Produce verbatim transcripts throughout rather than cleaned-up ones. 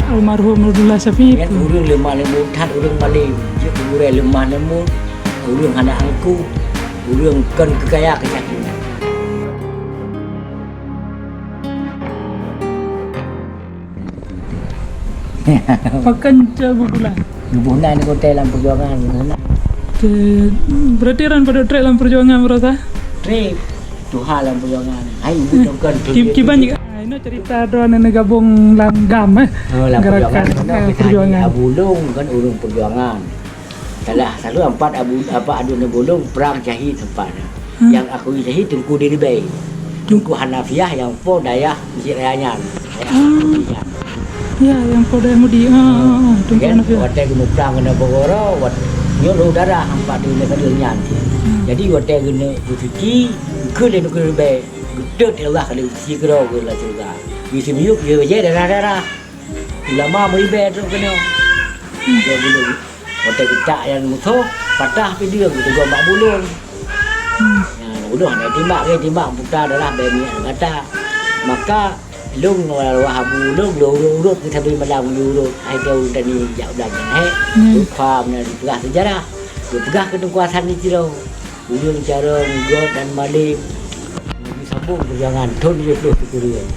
Almarhum Abdullah Syafi'i. Nyan ureueng lemah lembut that, ureueng malem. Jeuet gurée lemah lembut, ureueng hana angkuh, ureueng kon keu kaya keu sakét. Pakon cok bubulan? Bubulan ni kote lam perjuangan, bubulan. Oke, berarti ran pada trek lam perjuangan berasa? Trek, tuha lam perjuangan. Hai, ibu tongkon. Ki-, kiban juga. Ah, ini cerita droe neugabong lam gam, eh. Oh, lam gerakan, perjuangan. Eh, perjuangan. Abu Long kan ureueng perjuangan. Salah satu empat Abu, apa, Adu Nebulong perang syahid empat. Hmm. Yang akui syahid Teungku Diribei. Teungku Hanafiah yang po dayah Mesjid Raya nyan. Dayah Mudi nyan. Ya, yang po dayah Mudi. Ah, ah, ah, Teungku Hanafiah. Watèe geumuprang keunoe Bogoro, wat-, nyoe lheueh darah empat di negara nyan. Hmm. Jadi watèe geuneuk beusiki, geukheun lé Teungku Diribei, geutot lé Allah ka lheueh beusiki keudroe keu lam syeuruga. Geuseumeuyueb, geubajèe darah-darah. Ulama meuribèe trok keunoe. Watèe geutak nyan musoh, patah pideueng, geuteugom bak bulong. Nyan, ulôn hana timbak, lé timbak puta darah bèe minyeuk gata. Maka lôn ngon arwah abu lôn, lôn urot-urot keu sabe malam lôn urot. Hai teu ureueng tani jak u Blang nyan, hé. Lôn paham nyan dipeugah seujarah. Lôn peugah keu Teungku Hasan di Tiro. Ureueng carông, göt dan malém. Nabi sambông peujuangan thôn tujoh ploh sikureueng.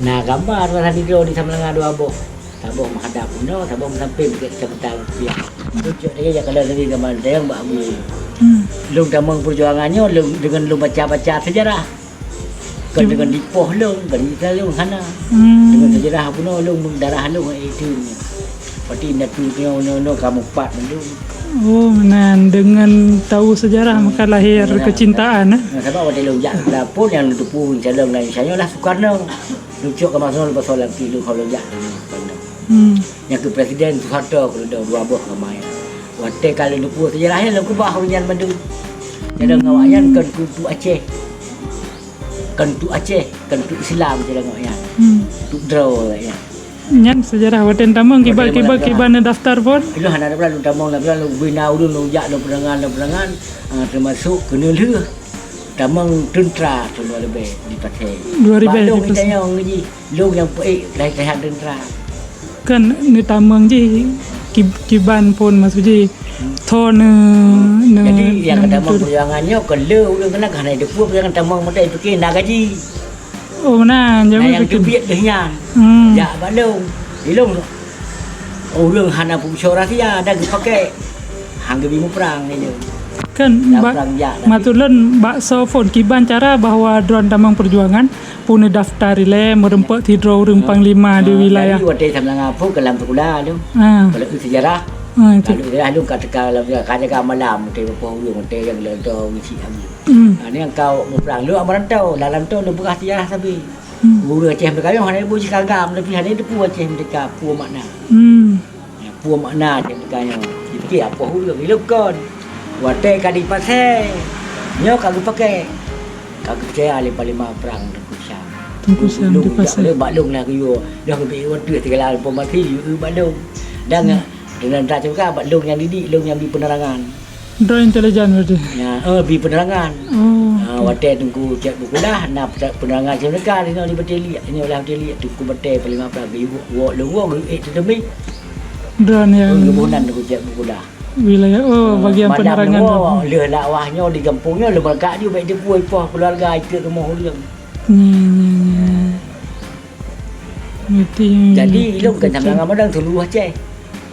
Na gamba Tuan Sandi Tiro di Samalanga dua boh. Saboh meuhadap unoe, saboh meusampéng bukét keucamatan Rupiah. Lôn cok lagèe jak kalon lagèe gamba tayong bak Abu. Hmm. Lôn tamong peujuangan nyoe lôn, deungon lôn baca-baca seujarah. Kon deungon dipoh lôn, kon diita lôn hana. Hmm. Deungon seujarah bunoe lôn, darah lôn, eh, itu nyoe. Pati indatu nyoe, nyoe, nyoe ka mupat mandum. Oh, meunan, deungon tahu sejarah maka lahir kecintaan, eh? Nah, sabab watèe lôn jak lapor nyang lôn teupeu calon laén, misalnya lah Soekarno. Lôn cok ka masa lôn pasal lagi lôn kalau jak. Hmm. Nyang keu presiden Soeharto keudroe dua boh ramai. Watèe ka lôn teupeu sejarah nyan lôn keubah ureueng nyan mandum. Jadi ngon awak nyan kon kutu Aceh. Kon tu Aceh, kon tu Islam, cara ngok nyan. Hmm. Tu droe awak nyan. Nyan sejarah watèe tamong kiban, kiban, kiban daftar pun. Ilôn hana daftar, lôn tamong lam, lôn bina ureueng, lôn jak, lôn peudangan, lôn peudangan, ah, teumasok keuneulheueh tamong teuntra thôn dua ribèe di Pasè. Dua ribèe di Pasè. Bak lôn tanyong jih, lôn nyang peuék latihan teuntra. Kan neutamong jih ki-, kiban pun maksud jih. Tho ne, ne, jadi nyang ne ka tamong peujuangan nyoe kon le ureueng keunan ka hana jiteupeu peujuangan tamong meutai pike na gaji. Oh, meunan, na nyang teubiet deh nyan. Hmm. Jak bak lôn. Ilôn ureueng hana peucok rahsia dan geupakè. Han geubi muprang ilôn. Kan, maksud lôn bak soe phon kiban cara bahwa droen tamong peujuangan, pun daftar ilèe meureumpok sidroe ureueng panglima di wilayah. Jadi watèe Samalanga phon ka lam sikula tu. Ah. Kalau sejarah, ah, itu. Kalau sejarah lôn ka teuka lam, ka jaga malam, watèe poh ureueng, watèe nyang leuto ngisi lagi. Hmm. Ha, ni nyang ka muprang lôn meurantau, lam rantau lôn peugah sejarah sabe. Hmm. Ureueng Aceh Merdeka nyoe hana ibu sikagam, tapi hana teupeu Aceh Merdeka peue makna. Hmm. Ya, peue makna Aceh Merdeka nyoe. Dipike apoh ureueng, ilôn kon. Watèe ka di Pasè, nyoe ka geupakè. Ka geupeucaya lé panglima prang Teungku Syam. Teungku Syam di Pasè. Bak lôn lah geuyue, dah geubri watèe sigala informasi, geuyue bak lôn. Dan, hmm, dengan tak cakap, bak lôn nyang didik, lôn nyang bri penerangan. Droen intelijen berarti? Ya, eh, bri penerangan. Oh, ah, oke. Watèe Teungku Cek Beukulah, na pe-, penerangan Aceh Merdeka di sinoe di Batèe Liek, di sinoe lah Batèe Liek, Teungku Batèe panglima prang, geuyue wok lôn wok, geuyue, eh, teuteumé. Droen nyang, oh, geuboh nan Teungku Cek Beukulah. Wilayah, oh, bagian penerangan. Lheueh lak wah nyoe di gampông nyoe, lôn meukat di ubak teupeu ipoh keuluwarga, ikot rumoh ureueng. Hmm, hmm, hmm. Berarti, jadi, hmm, ilôn kan sama dengan modal seluruh Aceh.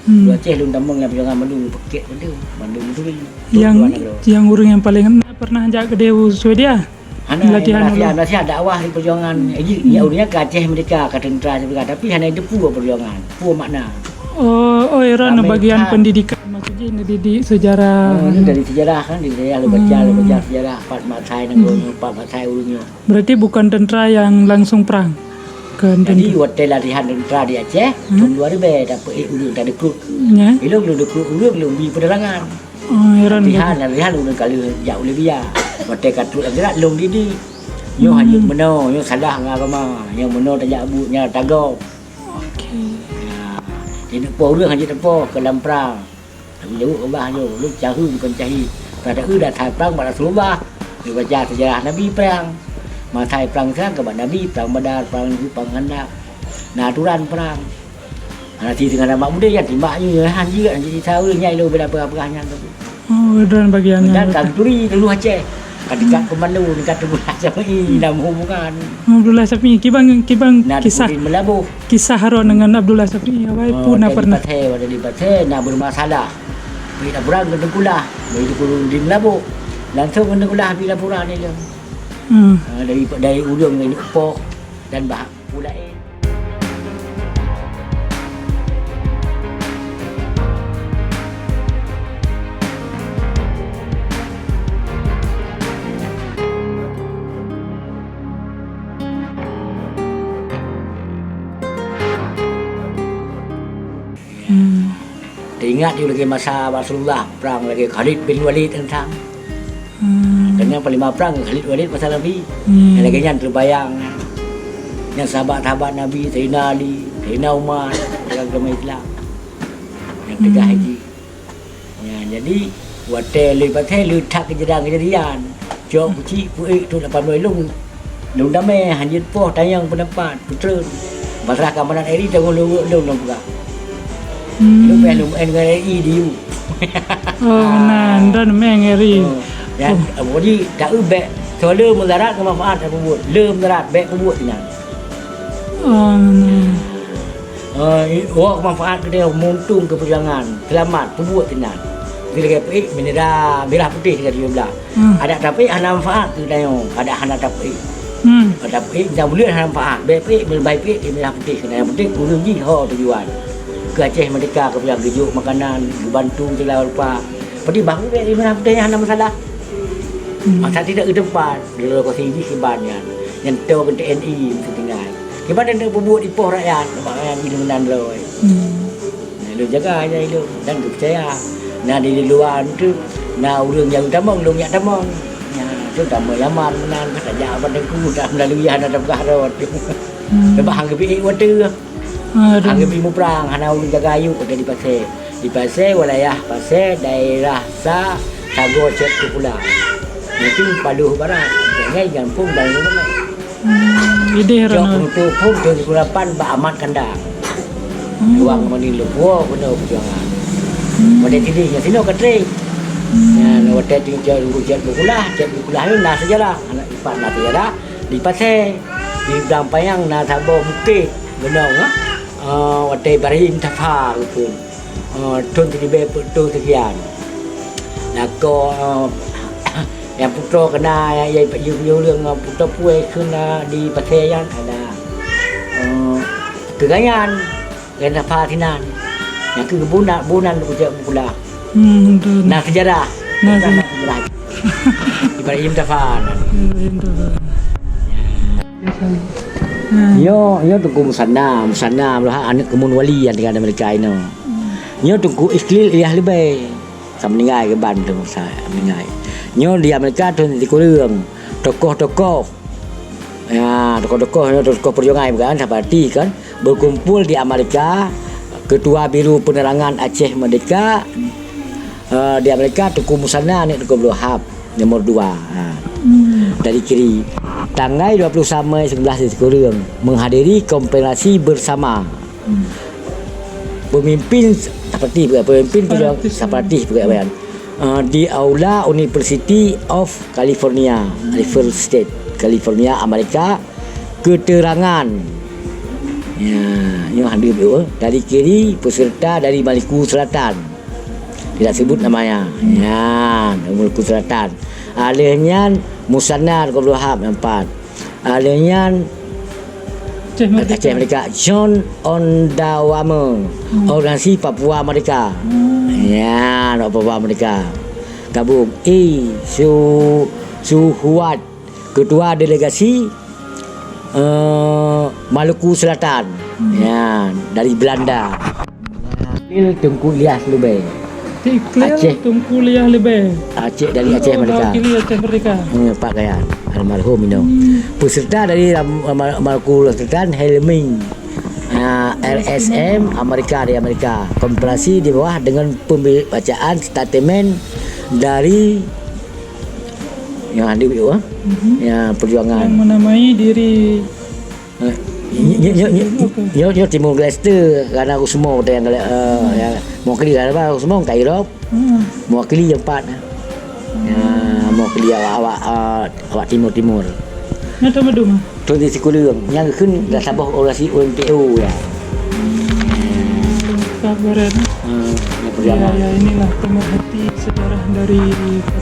Hmm. Seluruh Aceh lôn tamong lam perjuangan mandum, peuket mandum, mandum mandum. Yang, yang ureueng nyang paleng na pernah jak keudéh u Swedia? Hana, latihan dulu. Nasihat dakwah di perjuangan. Jadi, hmm, ya, ureueng nyan ka Aceh Merdeka, ka teuntra Aceh Merdeka, tapi hana jiteupeu perjuangan. Peue makna? Oh, oh, ya, droen bagian pendidikan, maksud jih neudidik sejarah. Oh, ini dari sejarah kan, di sejarah, lôn baca, lôn baca sejarah, pat matai nanggroe nyoe, pat matai ureueng nyoe. Berarti bukan tentara yang langsung perang? Bukan tentara. Jadi, watèe latihan tentara di Aceh, hmm, thôn dua ribèe, dapeuet ureueng tarekrut. Ya. Ilôn lôn rekrut ureueng, lôn bri penerangan. Oh, ya, droen. Latihan, latihan ureueng ka lheueh jak u Libya. Watèe ka trok lam darat, lôn didik. Nyoe hana meunoe, nyoe salah ngon agama. Nyoe meunoe tajak buet, nyoe tagom. Oke. Ya. Jadi, po ureueng hana jiteupeu keu lam prang. Tapi jaweueb babah nyoe, lôn caheue bukon caheue. Ka taeu dasai prang bak Rasulullah. Lôn baca seujarah Nabi prang. Matai prang sang keu bak Nabi, prang Badar, prang Uhud, prang Khandaq. Na aturan prang. Nanti dengan anak muda yang timbak ni, han juga nanti tahu nyai lo bila apa-apa nyan tu. Oh, dan bagian Dan nyan. Kami turi dulu Aceh. Kan dekat komando, dekat Teungku Abdullah Syafi'i, dalam hubungan. Abdullah Syafi'i, kiban, kiban Nah, kisah, Teungku Din Meulaboh. Kisah Harun dengan Abdullah Syafi'i, awai Oh, pun na dari pernah. Pasai, dari Pasai, nak bermasalah. Pergi laporan ke Teungku Lah. Dari Teungku Din Meulaboh. Langsung ke Teungku Lah pergi laporan ni dia. Hmm. Ha, dari, dari ureueng ni, Poh dan Bah. Pulaén. Hmm. Teuingat yue lagée masa Rasulullah prang lagée Khalid bin Walid teuntang. Hmm. Keunan panglima prang Khalid Walid masa Nabi. Hmm. Lagée nyan teubayang nyan. Nyan sahabat-sahabat Nabi, Saidina Ali, Saidina Umar, dalam agama Islam. Nyang teugah Hmm. haji. Nyan, jadi, watée lé pakai lé that keujadian-keujadian. Cok kucik, puék tu lapan belas lôn. Lôn damé, hanjeuet poh tanyong peundapat, peutreun. Masalah keamanan R I, tanggong lôn, lôn, lôn peugah. Hmm. Lôn payah lôn meu'en ngon R I di U. Oh, Ah. Nan, dan meng R I. Oh. Nyan, Oh. Jadi, taeu bék, soe le meudarat ngon manfaat tapubuet. Le meudarat, bék pubuet sinan. Oh, nan. Eh, woe manfaat keudeh, meuuntông keu peujuangan, seulamat, pubuet sinan. Di lagée peuék, bendera mirah putéh lagée tujoh blaih. Hmm. Adak tapeuék hana manfaat keu tanyoe, adak hana tapeuék. Hmm. Adak tapeuék, nyang buleuen hana manfaat. Bék peuék, leubeh peuék, mirah putéh keu tanyoe. Nyang penting ureueng jih ho tujuan. Keu Aceh Merdeka, keu peujuangan geujok makanan, geubantu segala rupa. Peuti bahu bék mirah putéh nyan hana masalah. Hmm. Masa tidak ke tempat, di lokasi jih kiban nyan. Nyan to keu T N I meusti tinggai. Kiban dan peubuet ipoh rakyat, rakyat di meunan loi. Hmm. Nah, lôn jaga aja ilôn dan geupercaya. Na di luwa tu, na ureueng nyang tamong, lôn jak tamong. Nya, tu tamong lamar meunan, kata jak abang teungku, dah meulalu ya, na dah peugah rot. Hmm. Sebab hang geubi watèe. Aduh. Hang geubi muprang, hana ureueng jaga ayuk, kata di Pasè. Di Pasè, wilayah Pasè, daerah Sa, Sagoe Cot Keupula. Itu Paloh Barat. Jangai gampông dan rumah. Hmm, idéh Jok rana. Penutup phôn tujuh puluh lapan bak Amat Kandang. Hmm. Luang Mani Leupue guna perjuangan. Hmm. Pada diri nya sinoe ka trép. Hmm. Ya, watèe tu Cot Keupula, Cot Keupula ni na sejarah. Anak ipat na sejarah. Di Pasè, di Blang Panyang na saboh bukét gunong, ah. Ah, watèe Ibrahim Tafa geupeu. Ah, thôn siribèe peuet reutôh seukian. Lakoe, ah, nyang putroe keuna, ya, ya, ya, ya, ureueng, ah, putroe puwoe kheun na di Pasè nyan, ada, ah, keuganyan. Laén Tafa sinan. Nyang keu bunan, bunan Bukét Bukula. Hmm, betul. Na sejarah. Na Bukan sejarah. Na sejarah. Ibrahim Tafa. Ibrahim Tafa. Ya. Hmm. Nyoe, nyoe Teungku Musanna, Musanna Abdul Wahab aneuk Keumuen Wali nyang tinggai di Amerika inoe. Hmm. Nyoe Teungku Ikhlil Ilyas Leubèe. Ka meuninggai keuban Teungku Musa, meuninggai. Nyoe di Amerika thôn sikureueng. Tokoh-tokoh Ya, tokoh-tokoh, tokoh perjuangan bukan, seperti kan, berkumpul di Amerika, Ketua Biro Penerangan Aceh Merdeka, eh, di Amerika, Teungku Musanna aneuk Teungku Abdul Wahab, nomor dua. Ha. Hmm. Dari kiri. Tanggai dua puluh lima Mei seribu sembilan ratus tujuh puluh lima, menghadiri kompilasi bersama. Hmm. Pemimpin seperti, pemimpin perjuangan Separatis. Separatis, bukan, bukan. Ah, di Aula University of California, Riverside, California, Amerika, keterangan. Ya, nyoe hadir dua. Dari kiri, peserta dari Maluku Selatan. Tidak sebut namanya. Ya, Maluku Selatan. Aleuh nyan, Musanna Teungku Abdul Wahab, empat. Aleuh nyan Aceh Merdeka. Aceh Merdeka. John Ondawame, hmm, Organisasi Papua Merdeka. Hmm. Ya, Papua Merdeka. Gabung. I Su, Suhuat, Ketua Delegasi, eh, Maluku Selatan. Hmm. Ya, dari Belanda. Ikhlil Teungku Ilyas Leubèe. Ikhlil Aceh. Teungku Ilyas Leubèe. Aceh, dari Aceh Merdeka. Wakili Aceh Merdeka. Ya, Pak Gaya, almarhum inoe. Hmm. Peserta dari Ram-, Mar-, Maluku Selatan, Helmi. Ah, L S M, Amerika, dari Amerika. Kompilasi di bawah dengan pembacaan statement dari yang hadir, ah. Mhm. Ya, perjuangan. Yang menamai diri Eh, Nyoe, nyoe, nyoe, nyoe, nyoe Timor Leste, karena Kusmo teuh nyang, eh, nyang mewakili, karena Kusmo ka Europe, mewakili nyang pat. Ya, mewakili awak, awak, eh, awak Timor-Timor. Nyoe teuma dum. Tun di Sikuleueng, nyang geukheun dah saboh organisasi U M T O ya. Lengkap barat. Hmm, yang Ya, pertama. Ya, inilah pemerhati sejarah dari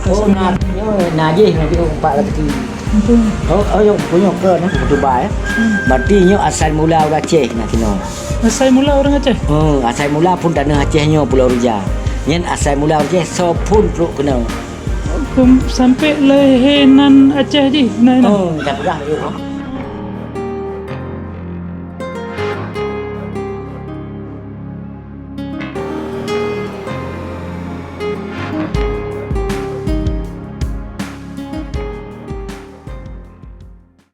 Kota Oh, Semarang. Nah, nyoe, nah, jih, nanti empat lagi. Betul. Oh, oh, yang punya ke, nah, Kutuba, ya. Hmm. Berarti nyoe asai mula ureueng Aceh, nah, kena. Asai mula ureueng Aceh? Hmm, asai mula pun tanah Aceh nyoe, Pulau Rija. Nyan asai mula ureueng Aceh, so pun trok kena. Kum-, sampai lahé nan Aceh jih, nah, nah. Hmm, dah peugah lagi, oh.